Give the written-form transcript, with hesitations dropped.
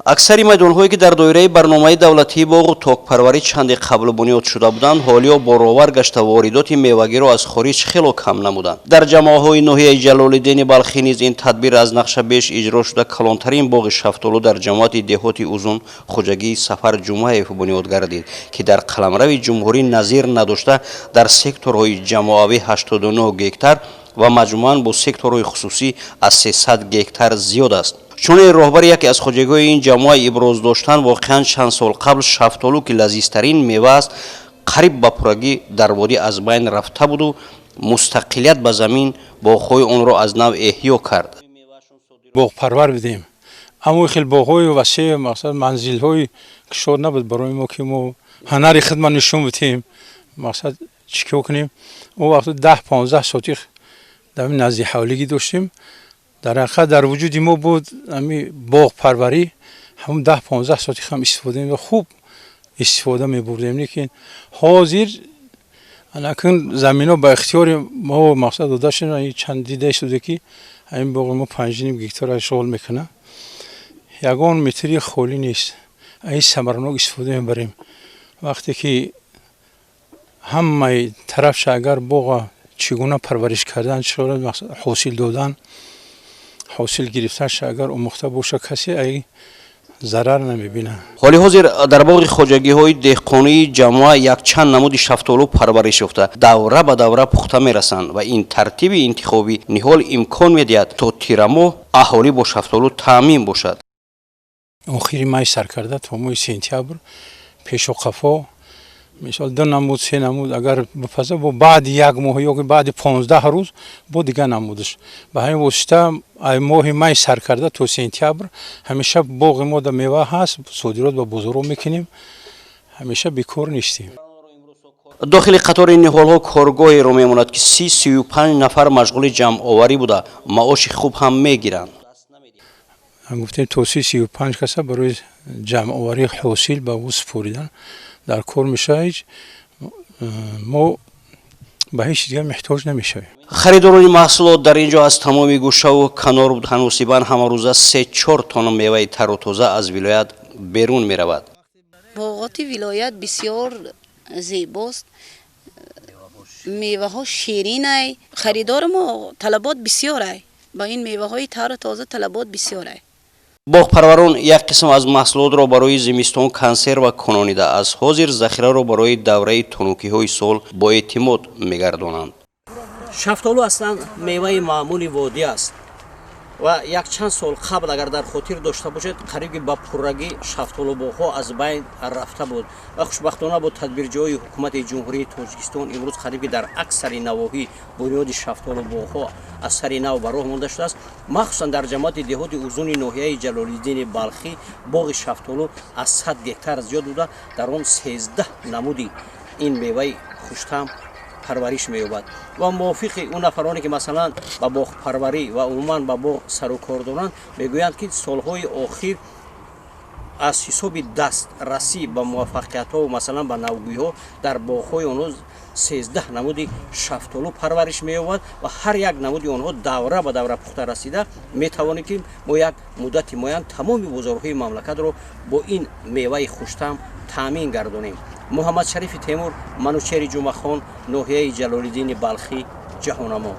Аксари майдонҳое, ки дар доираи барномаи давлатии боғу токпарварӣ чанде қабл бунёд шуда буданд, ҳолиё боровар гашта, воридоти мевагиро аз хориҷ хело кам намуданд. Дар ҷамоаҳои ноҳияи Ҷалолиддини Балхӣ низ ин тадбир аз нақша беш иҷро шуда, калонтарин боғи шафтолу дар ҷамоати деҳоти Узун хоҷагии Сафар Ҷумаев бунёд гардид, ки дар қаламрави ҷумҳурӣ назир надошта, дар секторҳои ҷамоавӣ 89 гектар ва маҷмӯан бо секторҳои хусусӣ аз 300 гектар зиёд аст. Чунин роҳбари яке аз хоҷагиҳои ин ҷамоа иброз доштан, воқеан чанд сол қабл шафтолу, ки лазизтарин мева аст, қариб ба пуррагӣ дар водӣ аз байн рафта буду мустақилият ба замин боғҳои онро аз нав эҳё кард. Боғпарвар будем, аммо хел боғҳои васеъ, мақсад, манзилҳои кушод набуд барои мо, ки мо ҳунари худма нишон бидиҳем, мақсад, чӣ кор кунем. Он вақт 10-15 сотих дар назди ҳавлигӣ доштем. Дар ҳақиқат дар вуҷуди мо буд ами боғпарварӣ. Ҳамун 10-15 сотих ҳам истифода, хуб истифода мебурдем. Лекин ҳозир анакун заминҳо ба ихтиёри мо, мақсад, дода шуда. Чанд дида истода, ки ҳамин боғи мо 5,5 гектар ишғол мекунад, ягон метри холӣ нест. Ин самаранок истифода мебарем. Вақте ки ҳамаи тарафша агар боға чӣ гуна парвариш кардан, ҳосил додан, ҳосил гирифтанша агар омӯхта боша, касе ай зарар намебинад. Ҳоли ҳозир дар боғи хоҷагиҳои деҳқонии ҷамоа якчанд намуди шафтолу парвариш ёфта, давра ба давра пухта мерасанд ва ин тартиби интихоби ниҳол имкон медиҳад, то тирамоҳ аҳолӣ бо шафтолу таъмин бошад. Охири май сар карда то моҳи сентябр пешу қафо, мисол, ду намуд, се намуд агар бипаза, бо баъди як моҳ ё баъди 15 рӯз бо дигар намудаш. Ба ҳамин восита моҳи май сар карда то сентябр ҳамеша боғи мо да мева ҳаст, содирот ба бозорҳо мекунем, ҳамеша бекор нестем. Дохили қатори ниҳолҳо коргоҳеро мемонад, ки 30-35 нафар машғули ҷамъоварӣ буда, маоши хуб ҳам мегиранд. Гуфтем, то 30-35 каса барои ҷамъоварии ҳосил ба ӯ супоридан дар кор мешавад. Ҳеҷ мо ба ҳеҷ дигар меҳтоҷ намешавем. Харидорони маҳсулот дар ин ҷо аз тамоми гӯшаву канор таносибан ҳамарӯза 3-4 тонна меваи тару тоза аз вилоят берун меравад. Боғоти вилоят бисёр зебост, меваҳо ширинай. Харидори мо талабот бисёрай, ба ин меваҳои тару тоза талабот бисёрай. Боғпарварон як қисм аз маҳсулотро барои зимистон консерва кунонида, аз ҳозир захираро барои давраи тунукиҳои сол боэътимод мегардонанд. Шафтолу аслан меваи маъмули водӣ аст ва якчанд сол қабл, агар дар хотир дошта бошед, қариби ба пуррагӣ шафтолубоғҳо аз байн рафта буд ва хушбахтона бо тадбирҷои ҳукумати Ҷумҳурии Тоҷикистон имрӯз қариби дар аксари навоҳӣ бунёди шафтолубоғҳо аз сари нав ба роҳ монда шудааст. Махсусан дар ҷамоати деҳоти Узуни ноҳияи Ҷалолиддини Балхӣ боғи шафтолу аз 100 гектар зиёд буда, дар он 13 намуди ин меваи хуштаъм парвариш меёбад. Ва мувофиқи он нафароне, ки масалан ба боғпарварӣ ва умуман ба боғ сару кор доранд, мегӯянд, ки солҳои охир аз ҳисоби дастрасӣ ба муваффақиятҳо, масалан ба навгӯиҳо, дар боғҳои онҳо 13 намуди шафтолу парвариш меёбад ва ҳар як намуди онҳо давра ба давра пухта расида, метавонем, ки мо як муддати муайян тамоми бозорҳои мамлакатро бо ин меваи хуштаъм таъмин гардонем. Муҳаммадшарифи Темур, Манучери Ҷумъахон, ноҳияи Ҷалолиддини Балхӣ, Ҷаҳонамо.